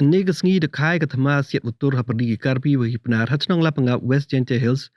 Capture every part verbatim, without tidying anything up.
Ynne ka sngi da khai ka thma siat watur hapyrdi ki Karbi wa ki Pnar ha chnong Lapangap, West Jaintia Hills,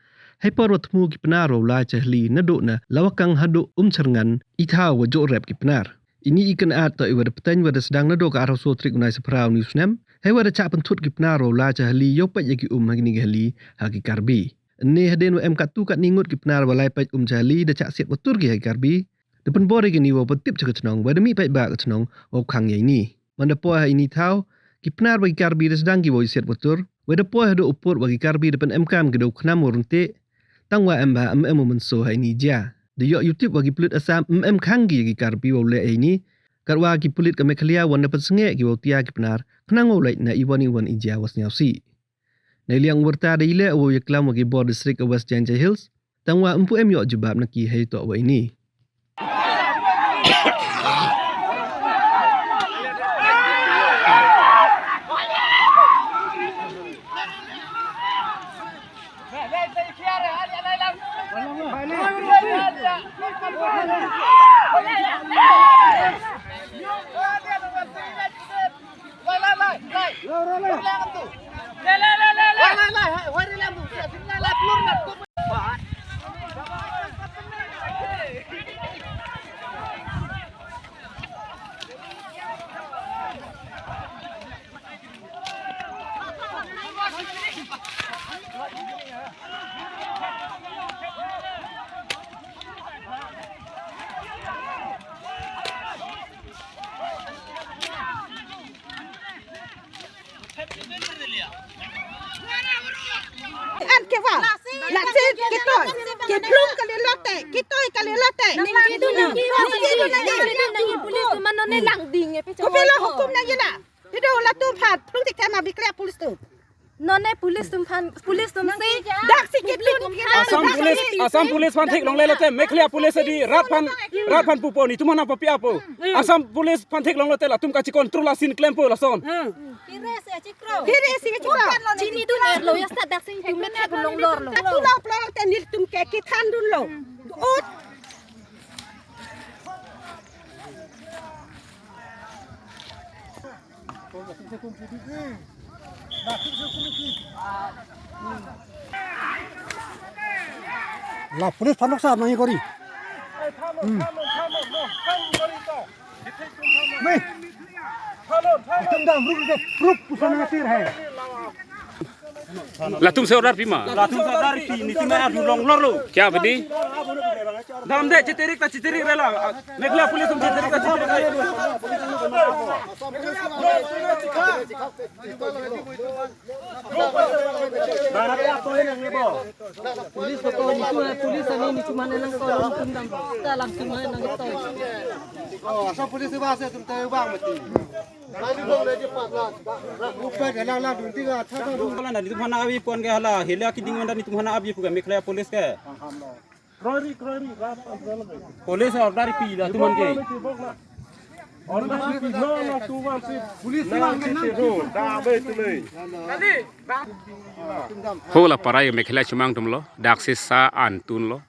hei por wa thmu ki Pnar wow lai cha hali naduh na Lawakang haduh Umchyrngan, i thaw wa jooh rep ki Pnar. Ini i kynat toh i wa da pteng wa da sdang naduh ka arphaw soo tarik u Naisaphrah uni u snem, hei wa da chah pynthut ki Pnar wow lai cha hali yow peit ya ki um ha kini ki hali ha ki Karbi. Ynne hadien wa em kattu katni ngut ki Pnar wa lai peit um cha hali da chah siat watur ki ha ki Karbi. Da pynbor ya kini wow pyntip cha ka chnong, wa da mih paidbah ka chnong wow khang ya ini. Manda poi ha ini thaw, ki Pnar wa ki Karbi da sdang ki wow siat watur, wa da poi haduh u pud wa ki Karbi da pynemkam ki da u khnam wow ryntih. Tangwa em bha, em em u mynsoo ha ini i jia. Da yoh yutip wa ki pulit Assam em em khang ki ya ki Karbi wow leh ha ini. Katwa ki pulit ka Meghalaya wan da pynsangeh ki wow tia ki Pnar khnang wow lait na iwon iwon i jia wa sniawsih. Neiliang u wyrta da i leh wow yaklam wa ki bor distrik ka West Jaintia Hills, tangwa ympu em yoh jubab na ki hei toh wa ini. An ke wa. La se ke toi. Ke plung ka le lote. Ke toi ka le lote. Nang ki du nang ki wa. Nang ki du nang ki. Nang ki police tu man none lang ding e pe. Ko pe la hukum na yena. Pido la tu phat. Plung tik tema bikla police tu. None police tum phan, police tum si. Dak si ke plung. Assam Police, Assam Police phan thik long le lote, Meghalaya Police di rat phan, rat phan pupo ni, tum hana papi apo. Assam Police phan thik long lote la, tum ka chi control la sin klem po la son. Kire si chikro. Kire si chikro. Chini tu ner lo, ya sa dak si tum ne thik long lor lo. Tu lo plor te nil tum ke ki than dun lo. Ut. La police phan nok sa nang kori. Hmm. Ni. Tum dam, ruk, ruk, ruk, pusa na tir hai. La tum se order pi ma. La tum se order pi, ni tum ar du long lor lo. Kya bdi? Dam de, chitirik ta chitirik rela. Meghalaya Police tum chitirik ta chitirik rela. Police ko, ko, ni tu, police ani ni cuma nang ko, ni tum dam. Ta lang cuma nang ko. Oh, asal police ba se tum tayo bang mati. Hala ni tum hana abi pon ke hala, hila ki ding wanda ni tum hana abi pu ke Meghalaya Police ke. Police order pi la tum ke. Hola para yo Meghalaya chumang tum lo, dak si sa an tun lo.